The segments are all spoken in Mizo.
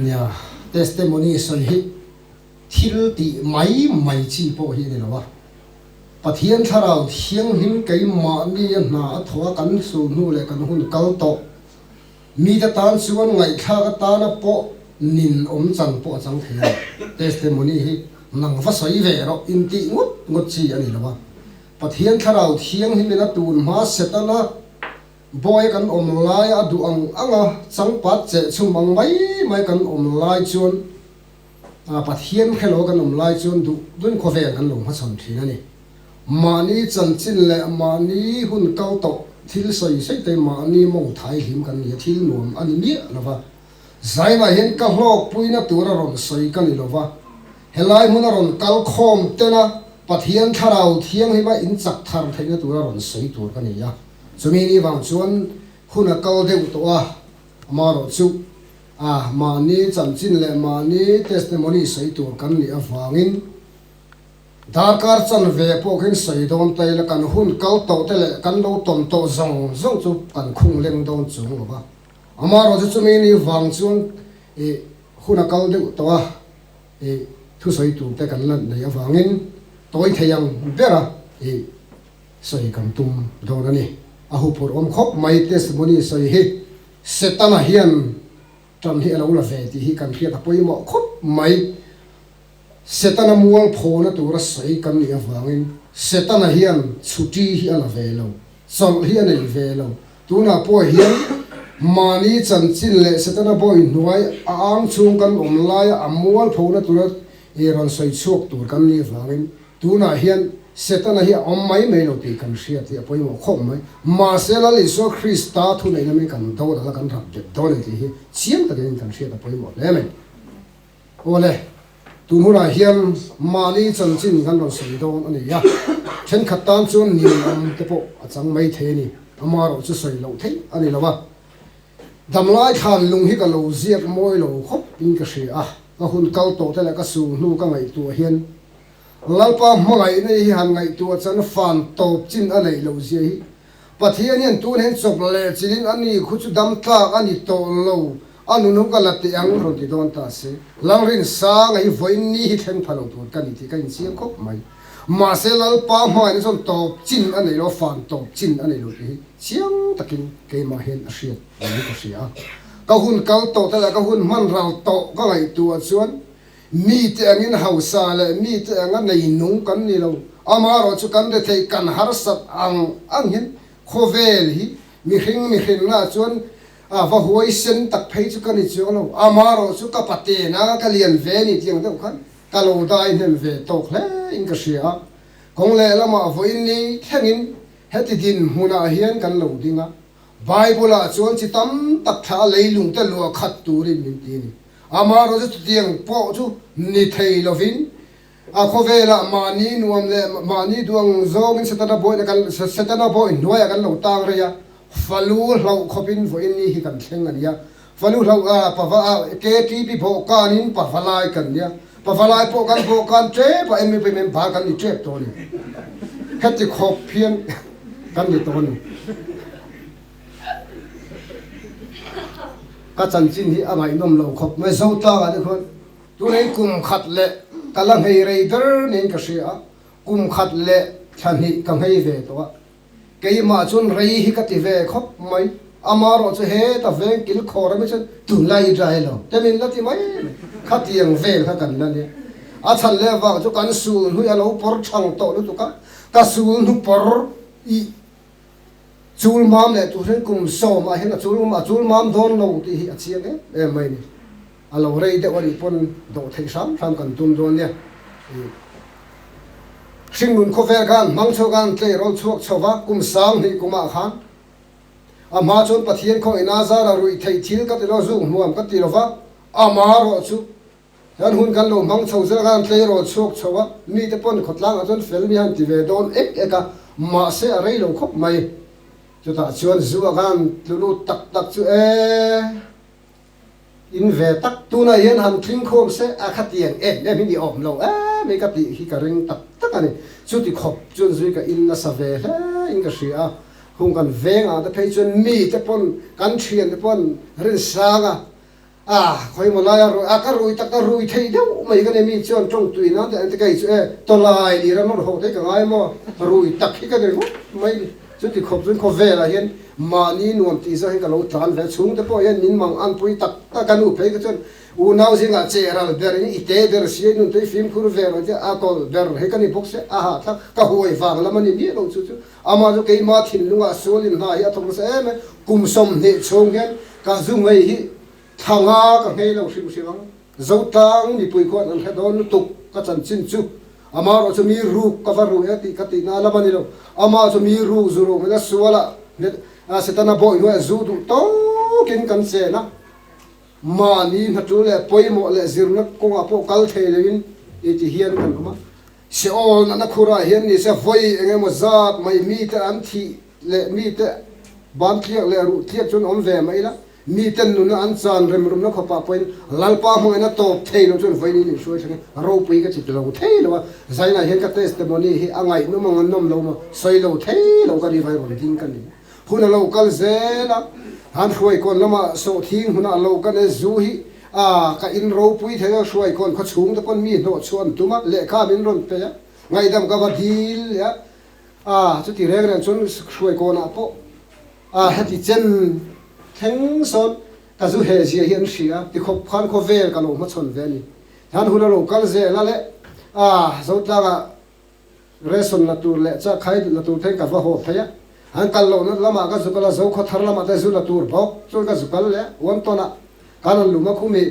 Nia, testimony sawi hi thil tih mai mai chi pawh hi a ni lo a. Pathian Thlarau Thianghlim keimahni a hna a thawh a kan sul hnu leh kan hun kal tawh. Mite tan chuan ngaihthlak atana pawh nin awm chan pawh a chang thei a ni. Testimony hi nang va sawi ve rawh intih ngawt ngawt chi a ni lo a. Pathian Thlarau Thianghlimin a tun hma Setana bawi kan awm lai a duh ang anga changpat cheh chhum ang mai mai kan awm lai chuan Pathian hrelo kan awm lai chuan duh dun khawvel kan lo hmachhawn thin a ni. Mahni chanchin leh mahni hun kal tawh thil sawi sawi te mahni mawng thai hlim kan ni a, thil nuam a ni miah lo va. Zainah hian ka hlawkpuina tur a rawn sawi ka ni lo va, helai hmun a rawn kal khawm tena Pathian Thlarau Thianghlima in chak thar theihna tur a rawn sawi tur ka ni a. Chumi ni vang chuan hun a kal deuh tawh a, amaherawhchu a mahni chanchin leh mahni testimony sawi tur kan nih avangin darkar chanve pawh khin sawi dawn ta ila kan hun kal tawh te leh kan lo tawn tawh zawng zawng chu kan khung leng dawn chuang lo va. Amaherawhchu chumi ni vang chuan ih hun a kal deuh tawh a, ih thusawi tur te kan la nei avangin tawi thei ang bera ih sawi kan tum dawn a ni. A huphurh awm khawp mai testimony sawi hi Setana hian tan hi a lo la ve tih hi kan hriat a pawimawh khawp mai. Setana mual phawna tura sawi kan nih avangin Setana hian chhuti hi a la ve lo, chawlh hi a nei ve lo. Tunah pawh hian mahni chanchin leh Setana bawi hnuai a ang chhung kan awm laia a mual phona tura i rawn sawi chhuak tur kan nih avangin Tunah hian Setana hi a awm mai mai lo tih kan hriat hi a pawimawh khawp mai. Mahse Lal Isua Krista thuneihna mai kan do dal a, kan rap bet dawn a ni tih hi chiang takin kan hriat a pawimawh hle mai. Awle, tun hunah hian mahni chanchin kan rawn sawi dawn a ni a, thenkhat tan chuan ninawm te pawh a chang mai thei a ni. Amaherawh chu sawi loh theih a ni lo a. Damlai thlan lung hi ka lo ziak mawi lo khawp in ka hria a, ka hun kal tawh te leh ka sul hnu ka ngaihtuah hian Lalpa hmangaihna hi han ngaihtuah chuan fan tawp chin a neih loh zia hi Pathian hian tun hian chawp leh chilin a ni khu chu dam tlak a ni tawh lo, a nun hu ka la teh ang rawn ti dawn ta se. Lalrinsanga hi vawiin ni hi thleng pha lo tur ka ni tih ka inchiang khawp mai. Mahse Lalpa hmangaihna chuan tawp chin a neih lo, fan tawp chin a neih lo tih hi chiang takin keimah hian a hriat niin ka hria a. Ka hun kal tawh te leh ka hun hman ral tawh ka ngaihtuah chuan Mite angin hausa leh mite anga nei nung kan ni lo. Amaherawh chu kan retheih kan harsat ang ang hian khawvel hi mihring mihrinna chuan a va huaisen tak phei chu ka ni chuang lo. Amaherawh chu ka paten a, ka lian ve ni tih ang deuh khan ka lo dai hnem ve tawk hle in ka hria a. Kawng lehlamah vawiin ni thlengin heti dinhmunah hian kan lo ding a. Bible-ah chuan chi tam tak thla a leilungte luah khat turin min ti a ni. Amaherawhchu chutiang pawh chu ni thei lovin a khawvelah mahni nuam leh mahni duh ang zawngin Setana bawihna kan Setana bawih hnuaiah kan lo tang rei a, falu hlauh khawpin vawiin ni hi kan thleng a nia. Falu hlauh a pava a KTP bawhkanin pava lai kan nia. Pava lai pawh kan bawhkan tep a MEP member kan ni tep tawh a ni. Heti khawp hian kan ni tawh a ni. Ka chanchin hi a ngaihnawm lo khawp mai. Zotlangah te khuan tunei kum khat leh ka la nghei rei ber niin ka hria a, kum khat leh thla hnih ka nghei ve tawh a. Keimah chuan rei hi ka ti ve khawp mai. Amaherawh chu heta veng kil khawr ami chuan tunlai i dry lo te min la ti mai mai. Khatiang vel kha kan la nia. A chhan leh vang chu kan sul hnu hi a lo pawr thang tawh lutuk a, ka sul hnu pawr i Chul mam leh tur hian kum sawmah hian a chul a chul mam dawn lo tih hi a chiang em em mai a ni. A lo rei deuh a nih pawn dawh theih hram hram kan tum dawn nia. Hringnun khawvel khan hmang chhuak a an tleirawl chhuak chho va, kum sang hnih kumah khan a hma chuan Pathian khaw ina zara ruih theih thil ka ti lo, zuk hmuam ka ti lo va, amaherawh chu Hian hun kan lo hmang chho zel khan tleirawl chhuak chho a, mite pawn khawtlangah chuan fel mi han ti ve dawn ek ek a, mahse a rei lo khawp mai. Chutah chuan zua khan tlu lut tak tak chu e, in ve tak tunah hian han tling khawm se a khatiang em em hi ni awm lo em hi ka tih hi ka ring tak tak a ni. Chuti khawp chuan zui ka in nasa ve hle in ka hria a, hung kan vengah te phei chuan mite pawn kan thiante pawn rinsang a. A, khawimaw laia rui, a ka rui tak a rui thei deuh mai ka ni mi chuan tawng tui nan te an ti kei chu e, tawlai lir a nawr haw te ka ngai maw, rui tak hi ka ni ringawt mai ni. Chuti khawp chuan khawvelah hian mahni nuam tih zawh hian ka lo tlan ve a, chhungte pawh hian min mang an pui tak tak a, nu phei kha chuan unau zingah che ral ber in i te ber si a, i nun te i fimkhur ve rawh tia a kawl ber hi ka ni bawk sia, a hahthlak ka huai vang lam a ni miah lo chu chu. Amah chu keimah thinlungah sualin hna hi a thawk nasa em e, kum 20 chhung hian ka zu ngei hi thla nga ka nghei lo hrim hrim ang. Zotlang mipui khuan an hre dawn lutuk ka chanchin chu. Amah erawh chu mi ruk ka va rui a tih ka tihna a lam a ni lo. Amah chu mi ruk zu ruk hmel a sualah Setana bawih hnuaiah zu duh tawkin kan chen a. Mahni hnaṭul leh pawimawh leh zirna kawngah pawh kal thei loin i ti hian kan awm a. Seol natna khurah hian ni se vawi eng emaw zat mai mite an thih leh mite ban tliak leh ruh tliak chuan awm ve mai ila, miten nuna an chan remrumna khawpah pawhin Lalpa hmangin a tawp thei lo chuan vawiin in inhruai thleng in ropui ka chit lo thei lo a. Zainah hian ka testimony hi a ngaihnawm ang a nawm lo maw sawi lo thei lo ka ni vai rawn ding ka ni. Hun a lo kal zel a, han hruaikawn lamah sawhthing hmunah a lo kan e, zu hi a ka in ropui thei a, hruaikawn khaw chhung te pawn mi hnawh chhuah an tum a, lehkha min rawn pe a, ngaihdam ka va dil leh a, a chuti reng reng chuan hruaikawnah pawh a heti chen thleng sawn ka zu heh zia hi an hria a, tikhawp khan khawvel ka lo hmachhawn ve a ni. Han hun a lo kal zel a le a Zotlangah Ration la tur leh chah khai la tur theng ka va haw phei a, an kal lohna lamah ka zu kal a, Zokhaw thar lamah te zu la tur bawk chuan ka zu kal leh a, uan tawn ah kan rawn lum a khumi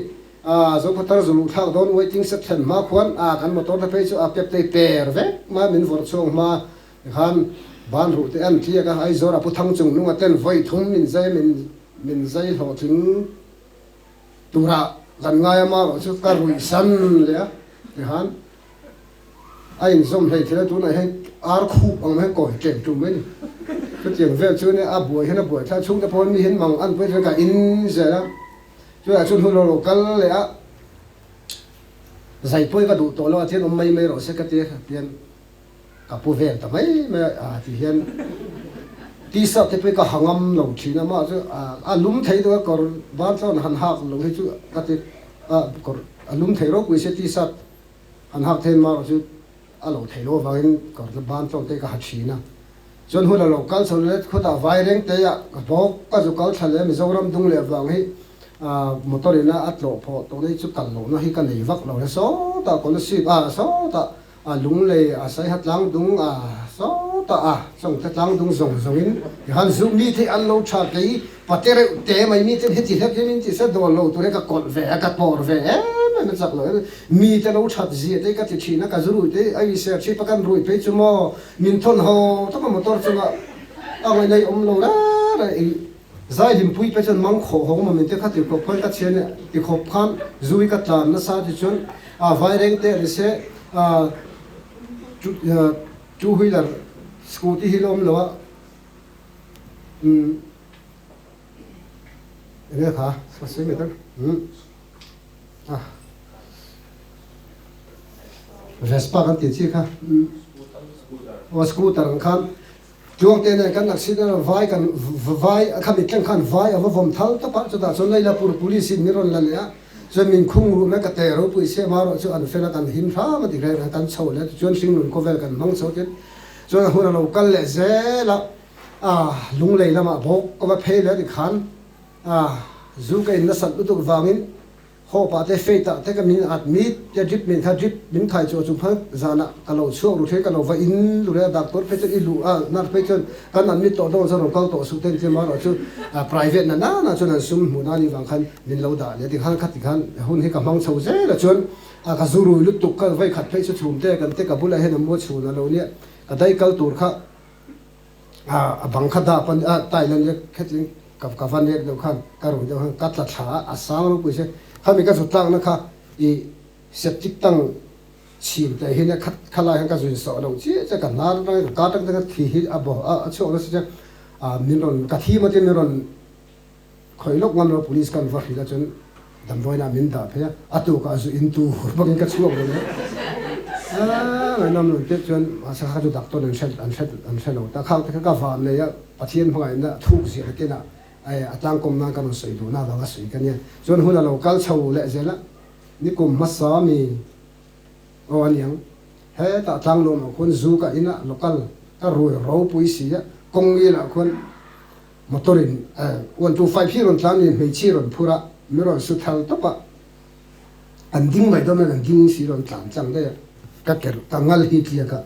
Zokhaw thar zu luh thlak dawn waiting shed thlen hma khuan kan motor te phei chu a kep tei per vek mai a, min vawrh chhuak hma khan ban ruh te an tliak a, Aizawl ah Pu Thangchung nunga ten vawi thum min zai min min zai hlawhtling turah kan ngai a, marawh chu ka ruih san leh a tikhan. A inzawm hlei thei a, tunah hian ar khup ang mai hian kawi tlem tum mai a ni. Chutiang vel chu nia a buai hian a buai thlai chhungte pawh mi hian mang an pawi chuan ka in zel a, chutah chuan hun lo kal leh a, zai pawi ka duh tawh lo a tihian awm mai mai rawh se ka ti a tihian ka pu vel ta mai mai a ti hian t-shirt te pawh hi ka ha ngam lo thin a, amah chu a lum thei deuh a kawr ban tlawn han hak lo hi chu ka ti a kawr a lum thei ropui sia t-shirt An hak thein marawh chu a lo theih loh avangin kawrna ban tlawm te ka ha thin a. Chuan hun a lo kal chho leh khutah Vaireng te ah ka bawk ka zu kal thla leh Mizoram dung leh vang hi motor in a tlawh phawh tawh na hi chu kal lohna hi ka nei vak lo le sawtah Kolasib ah sawtah a Lunglei a Saiha tlang dung a sawtah a Chawngte tlang dung zawng zawng in tikhan zu mi te an lo tha kei Pate reuh te mai mi ten heti hlek hian in ti se dawn lo tur hi ka kawlh ve a, ka tawr ve em em a chak lo em. Mi te lo that zia te hi ka ti thin a, ka zu rui te a i ser chhip a kan rui phei chu maw min thawn ho tak a motor chungah a ngaihna i awm lo reng reng i zai hlimpui phei chuan mang khawh hawng maw min te kha ti khawp khan ka chhian e ti khawp khan zu hi ka tlan nasa ti chuan a vaireng te a ni se a two wheeler scooty hi la awm lo a umm. Enge kha ka sawi mai tak umm ah Vespa kan tih chi kha umm aw scooter ang khan tluang te nen kan accident a vai kan vai kha mit thleng khan vai a va vawm thal tawp a chutah chuan Lailapur police in min rawn la leh a chuan min khung ruh mai ka te ropui se amaherawh chu an fel a kan him hram a ti reng reng kan chho leh tichuan hringnun khawvel kan hmang chho tin chuan a hun a lo kal leh zel a. A lunglei lamah bawk ka va phei leh tikhan a zu ka in nasat lutuk vangin Hope ah te Faith ah te ka min at mit te drip min kha drip min khai chu a chung khan zanah ka lo chhuak ru thei ka lo va in lu reng a doctor phei chuan i luh a nurse phei chuan kan admit tawh dawn chuan rawn kal tawh suh te an ti amaherawh chu private na nana chuan an sum hmuh nan avang khan min lo dah leh tikhan kha tikhan hun hi ka hmang chho zel a chuan a ka zu rui lutuk kha vawi khat phei chu chhum te kan te ka bulah hian a mua chhun a lo nia ka dai kal tur kha A bang kha dap a nia, Thailand lek khetin ka ka va nek deuh khan ka rui deuh khan ka tla thla a, a sang ropui se khami ka zu tlakna kha i septic tank chhim teh hi nia kha khalai khan ka zuin sawh lo chiah chiah ka hnar atangin ka kar atang te thi hi a bawh a a chhuak nasa chiah a min rawn ka thi maw tin min rawn Khawih lawk ngam lo police kan va hrilh a chuan damdawiin ah min dah phei a, a tukah zu in tu hur bawkin ka chhuak lo nia. Aaa ngaihnawm lo tep chuan mahse kha chu doctor an hre an hre an hre lo ta khang te kha ka van nei a Pathian hmangaihna thuk ziah na kenah. A tlangkawm nan ka rawn sawi duhna avanga sawi ka nia. Chuan hun a lo kal chho leh zel a, nikum hmasa mi aw a niang. Hetah tlangnuamah khuan zu ka in a, local ka rui ropui si a, kawng ngilah khuan motor in 125 hi rawn tlan niin hmeichhia rawn phur a, mi rawn su thal tawp a, an ding mai dawn a, an ding si rawn tlan tlang daih a, ka ker ka ngal hi tliak a.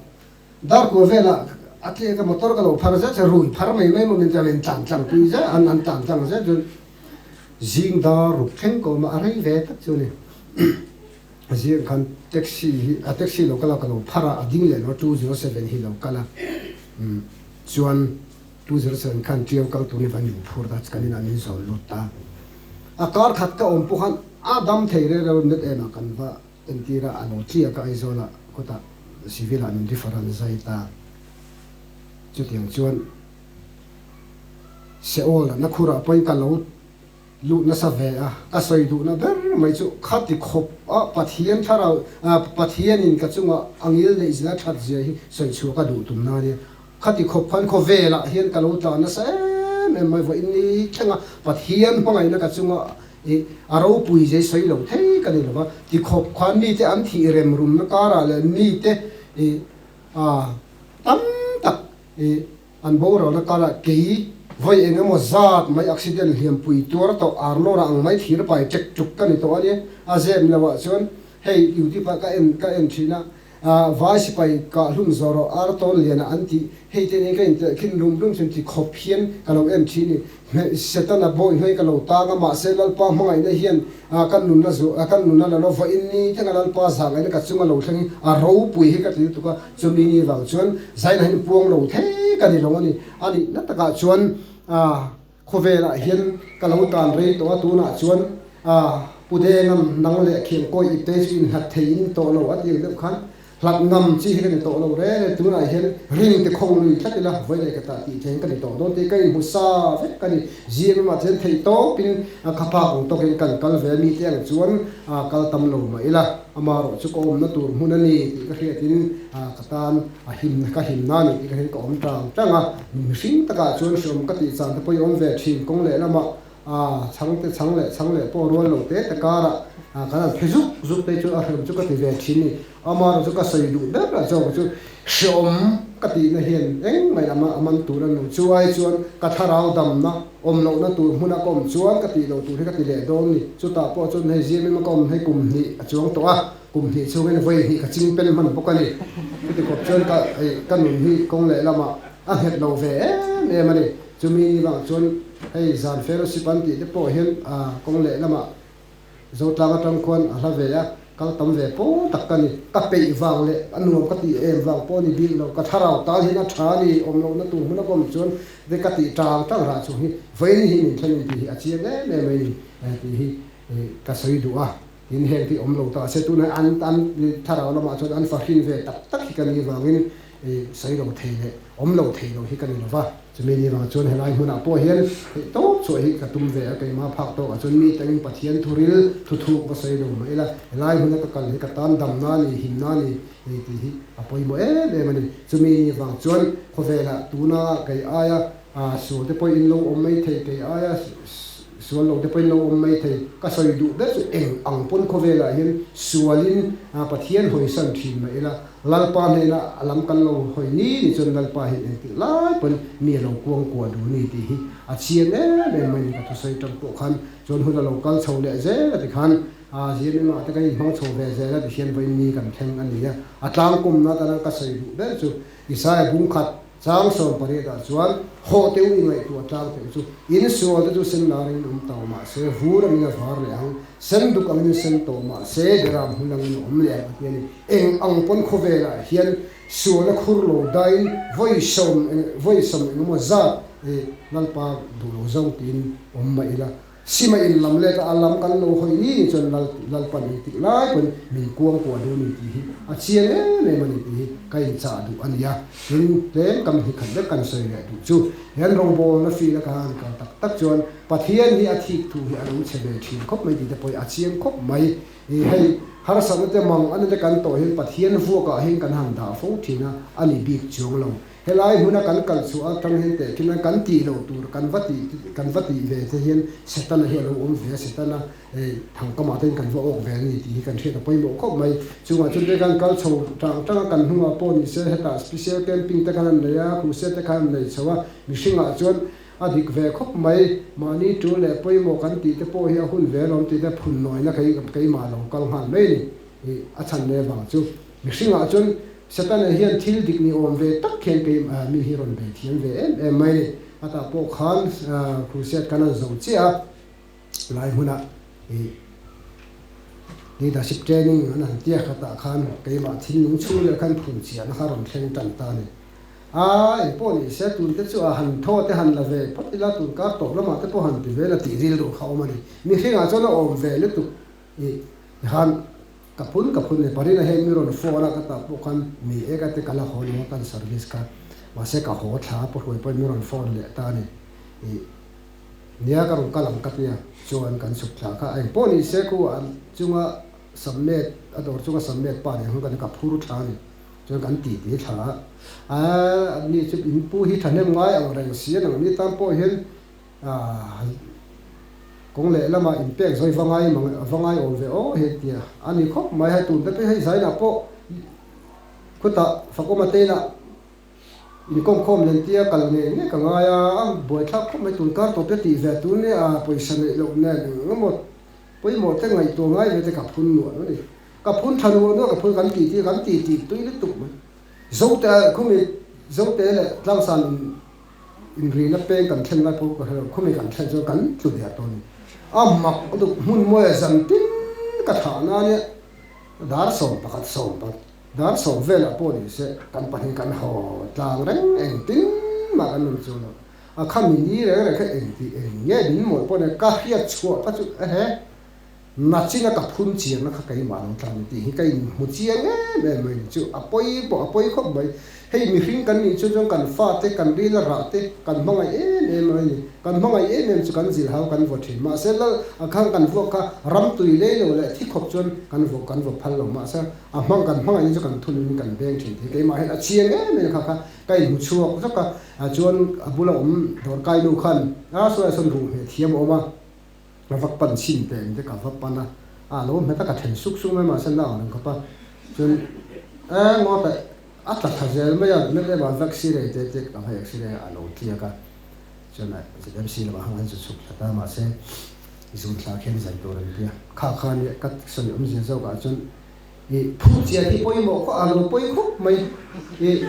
Dar kua velah a tlek a motor ka lo phar zet a, rui phar mai mai maw min ti a, min tlan tlang pui zet an an tlan tlang zet chuan zing dar ruk thleng ka awm a, a rei ve tak chu a ni. Zing khan taxi hi a taxi lo kal a ka lo phar a, a ding leh lo a 207 hi lo kal a, chuan 207 khan Tiau kal tur hi van in phur ta kan inah min zawn lut ta. A kar khat ka awm pawh khan a dam thei reng reng met em a kan va Entira a lo tliak a Aizawlah kawtah civil ah min refer an zai ta. Chutiang chuan Seoul ah na khurah pawhin ka lo luh nasa ve a, ka sawi duhna ber mai chu khati khawp a Pathian thlarau Pathianin ka chungah a ngil neih zia that zia hi sawi chhuah ka duh tumna a nia. Khati khawp khan khawvelah hian ka lo tla nasa em em mai vawiin ni thleng a Pathian hmangaihna ka chungah I a ropui zai sawi lo thei ka ni lo va, ti khawp khan mite an thih rem rumna karah leh mite i a tam tak i an boralna karah kei vawi eng emaw zat mai accident hliampui tuar tawh Arnora ang mai thir pai ṭek ṭuk ka ni tawh a nia. A zep lo ah chuan hei youtube ah ka en ka en thin a, Vai sipai kah hlum zawh rawh ar tawn lian ah an tih hei te nen ka intelh khin rum rum chun ti khawp hian ka lo en thin i Setana bawi hnuai ka lo tang a mahse Lalpa hmangaihna hian kan nunna zu kan nunna la lo vawiin ni thleng a Lalpa zahngaihna ka chunga lo thleng hi a ropui hi ka ti lutuk a chumi ni vang chuan zaina hian puang lo thei ka ni lo a ni a nihna takah chuan Khawvelah hian ka lo tan rei tawh a, tunah chuan Pu Dengam nang leh Khiangkawi ipte chu inhlat thei in tawh lo a ti ang deuh khan hlat ngam chi hi ka ni tawh lo reng e, tunah hian ring te khawng lui tlat ila vawi leh ka tah tih thei ka ni tawh dawn tih ka inhmu sa vek ka ni. Zing lamah chuan theih tawpin ka phak ang tawkin kan kal ve a, mite ang chuan kal tam lo mah ila amaherawh chu ka awmna tur hmun a ni tih ka hriatin ka tan A him ka him na ni tih ka hriat ka awm tang tang a, mihring takah chuan hreawm ka tih chan te pawh i awm ve thin kawng leh lamah a chhang te chhang leh chhang leh pawh rual lo te te karah kan han phe zuk zuk te chu a hreawm chu ka ti ve thin ni. Amaherawh chu ka sawi duh ber lah zawk chu hreawm ka tihna hian engmah a a man tur a ni lo. Chu ai chuan ka thlarau damna awm lohna tur hmuna ka awm chuan ka tih loh tur hi ka ti leh dawn ni. Chutah pawh chuan hei zim ema ka awm hei kum hnih a chuang tawh a. Kum hnih chhungin vawi hnih ka ching pel hman bawk a ni. Chuti khawp chuan ka ka nun hi kawng leh lamah a nghet lo ve em em a ni. Chumi ni vang chuan hei zan fellowship an tih te pawh hian kawng leh lamah Zotlang atang khuan a hla ve a, kal tam ve pawl tak ka ni. Ka peih vang leh a nuam ka tih em vang pawh a ni bik lo. Ka thlarau tal hian a tha a ni, awm lohna tur hmun a kawm chuan ve ka tih tang tang rah chung hi vawiin hi min thlen in tih hi a chiang em em mai ni tih hi ka sawi duh a. Tin, heng hi awm lo ta se, tunah an an thlarau lamah chuan an fahrin ve tak tak hi ka ni vangin sawi lo thei leh awm lo thei lo hi ka ni lo va. Chumi ni vang chuan helai hmunah pawh hian theih tawp chhuah hi ka tum ve a, keimah phak tawkah chuan mi tangin Pathian thuril thuthuk va sawi lo mah ila, helai hmuna ka kal hi ka tan damna a ni, himna a ni tih hi a pawimawh em em a ni. Chumi ni vang chuan khawvelah tuna kei aia sual te pawh in lo awm mai thei, kei aia Sual lo te pawhin lo awm mai thei. Ka sawi duh ber chu eng ang pawn khawvelah hian sualin Pathian hawisan thin mah ila, Lalpa hnena a lam kan lo hawi ni ni chuan Lalpa hian engtik lai pawn mi a lo kuang kuah duh ni tih hi a chiang em em mai ni. Ka thusawi tang pawh khan chuan hun a lo kal chho leh zel a tikhan zir mimah te kan inhmang chho ve zel a tihian vawiin ni kan thleng a ni a. A tlangkawmna atana ka sawi duh ber chu Isaiah bungkhat Chang 18 ah chuan hawh teh u i ngaihtuah tlang teh chu in sual te chu sen lar in awm tawh mah se vur angin a var leh ang, sen duk angin sen tawh mah se beram hmul angin a awm leh ang a ti a ni. Eng ang pawn khawvel ah hian sual a khur lo dain vawi sawm vawi sawm engemaw zat Lalpa duh lo zawng tiin awm mah ila. Sima in lam let a, a lam kan lo hawi ni ni chuan Lal Lalpan engtik lai pawn min kuang kuah duh ni tih hi a chiang em em a ni tih hi ka inchah duh a ni a. Tin, tlem kam hi khat vek kan sawi leh duh chu hian rawngbawlna feel a ka han kal tak tak chuan Pathian hi a thik thu hi a lo chhe ve thin khawp mai tih te pawh hi a chiang khawp mai. Ih hei harsatna te mang a nite kan tawh hian Pathian vuakah hian kan han dah fo thin a, a ni bik chuang lo. Helai hmuna kan kal chhuah atang hian teh khin a kan tih loh tur kan va tih kan va tih ve te hian Setana hi a lo awm ve a, Setana hei thangkamah te hian kan va awk ve a ni tih hi kan hriat a pawimawh khawp mai. Chungah chuan te khan kal chho tang tang a kan hnungah pawh ni se hetah special camping te khan an nei a, crusade te khan an nei chho a, mihringah chuan a dik ve khawp mai. Mahni tul leh pawimawh kan tih te pawh hi a hun ve alawm tih te phun nawina kei keimah lo kal nghal mai a ni. Ih a chhan leh vang chu mihringah chuan Setana hian thil dik ni awm ve tak hian kei mi hi rawn bei thiam ve em em mai ni. A tah pawh khan crusade kan han zo chiah a, lai hmunah ih leadership training an han tia kha tah khan keimah thinlung chhung leh khan phun chiahna kha rawn thleng tan ta a ni. A engpawh ni se tun te chu a han thaw te han la ve phawt ila tun kar tawp lamah te pawh han ti vel a tih rilru kha awm a ni. Mihringah chuan a awm ve lutuk ih khan Ka phun ka phun leh Parina hian mi rawn phone a, ka tah pawh khan mi eka te ka la haw lo a kan service kha mahse ka haw thla a pawhruai pawhin mi rawn phone leh ta a ni. Ih nia ka rawn kal ang ka tia chuan kan chhuk thla kha eng pawh ni se khu a chunga submit a dawr chunga submit pa nen khan kan ka phur thla a ni chuan kan ti ti thla a, a ni chu in pu hi thahnem ngai ang reng si a nangni tan pawh hian Kawng leh lamah inpek zawi va ngai mang va ngai awm ve aw hei tia a ni khawp mai. Hei tun te phei hei zainah pawh khutah Fakawma teinah inkawmkhawm nen tia kal ngei ngei ka ngai a, a buaithlak khawp mai. Tun kar tawp te tih ve tur nia a pawisa neih loh nen eng emaw pawimawh te ngaihtuah ngai ve te ka phun nuah a ni. Ka phun tha nuah nuah ka phun kan tih tih kan tih tih tui lutuk mai. Zote khumi Zote leh Tlangsan in Inrina peng kan thlen lai pawh ka hre lo, khawmi kan thlen chuan kan tlu der tawh a ni. A mak lutuk hmun mawi a zan tin ka thah na nia, dar 11 sawm dar sawm velah pawh ni se kan pahnih kan haw tlang reng engtin mah kan rawn chu lo. A khami ni reng reng kha engti eng nge min mawlh pawh nia ka hriat chhuah kha chu ehe. Nachina ka phun chiangna kha keimah lo tlan ni tih hi ka inhmu chiang em em mai ni chu a pawi pawh a pawi khawp mai. Hei mihring kan nih chuan chuan kan fate kan ril a rah te kan hmangaih em em mai ni. Kan hmangaih em em chu kan zilh hau kan vaw thin. Mahse lal a khang kan vuak kha ram tui lei lo leh thi khawp chuan kan vaw kan vaw phal lo. Mahse a hmang kan hmangaih na chu kan thun in kan beng thin tih keimah hian a chiang em em kha kha ka inhmu chhuak zawk a. Chuan a bula awm dawrkai nu khan a sawi ah sawn ruh hmeh thiam a awm a. Ka va pan chhin teh ang te ka va pan a, a lo hmet a ka then suk suk mai mahse na ang reng khawp a, chuan e ngawt a a tla thla zel mai a, mel em a va x-ray te te ka va x-ray a a lo tliak a, chuan a ZMC lamah khan an zu chhuk thla ta mahse zun thla khian zai tur an tia, kha kha nia ka sawi awmzia zawk ah chuan Ih phun chian hi pawimawh khawp a lo pawi khawp mai. Ih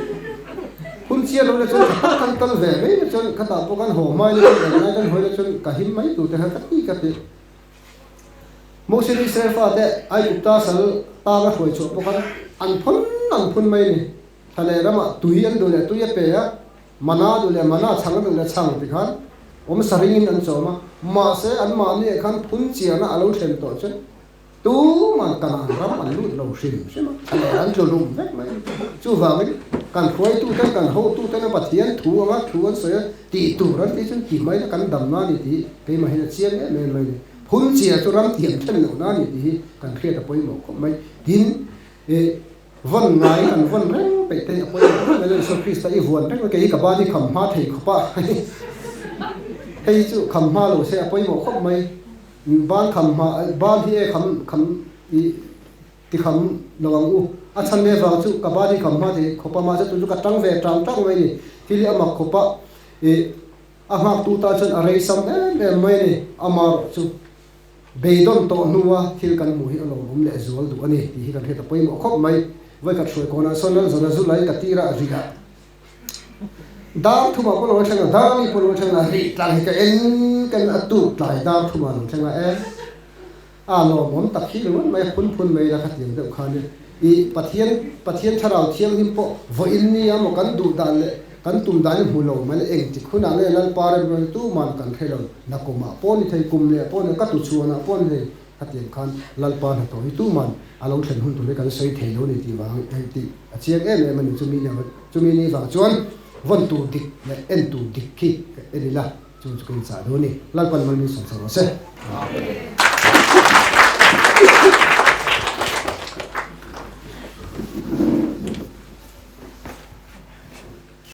phun chian lo na chuan tha tak kan kal ve mai na chuan khatah pawh kan haw hmai na chuan englai kan hawi na chuan ka him mai tur te kha ka ti ka ti. Moses Israel fate Aigupta sal tang a hruai chhuah pawh khan an phun an phun mai a ni. Thla leh ramah tui an duh leh tui a pe a, mana duh leh mana, chhang a duh leh chhang ti khan awm sa ringin an chawm a. Mahse anmahni ah khan phun chiahna a lo thlen tawh chuan Tuman Kanaan ram an lut lo hrim hrim a, a leh an tlu hlum vek mai a ni. Chuvangin kan hruaituten, kan hotuten a Pathian thu anga thu an sawi a, tih tur an tih chuan ti mai la kan damna a ni tih keimah hian a chiang em em mai a ni. Phun chia chu ram tiam then lohna a ni tih hi kan hriat a pawimawh khawp mai. Tin, ih vawn ngai kan vawn reng peih te hi a pawimawh khawp mai. Lal Isua Krista i vuan reng mai, kei hi ka ban hi kham hma thei khawp a, hei chu kham hma lo se a pawimawh khawp mai. Ban kham hma ban hi e kham kham i ti kham lo ang u. A chhan leh vang chu ka ban hi kham hma thei khawp a, mahse tun chu ka tang ve tang tang mai a ni. Thil hi a mak khawp a, i a nghak tu tan chuan a rei sam em em mai a ni. Amaherawh chu beidawn tawh hnua thil kan hmuh hi a lawmawm leh zual duh a ni tih hi kan hriat a pawimawh khawp mai. Vawikhat hruai kawnah sawn Lalzawna zu lai ka tir a, rih ah Dar thumah pawh lo thleng a, dar mi pawh lo thleng a, rih tlang hi ka en ka en a tuk tlai dar thumah lo thleng a e a lawmawm tak hi ringawt mai a phun phun mai ila khatiang deuh khan i Pathian Pathian thlarau thianghlim pawh vawiin nia maw kan duh dan leh kan tum dan hi hmu lo mai la engtik hunah nge Lalpa remruai tuman kan hre lo nakumah pawh ni thei kum leh pawh ni ka tuchhuanah pawh ni thei Khatiang khan Lalpa hnathawh hi tuman a lo thlen hun tur hi kan sawi thei lo ni tih vang tih a chiang em em a ni. Chumi ni chumi ni vang chuan vawn tur dik leh en tur dik khi ka en ila chu chu ka inchah duh a ni. Lalpan mal min sawm chho rawh se. Amen.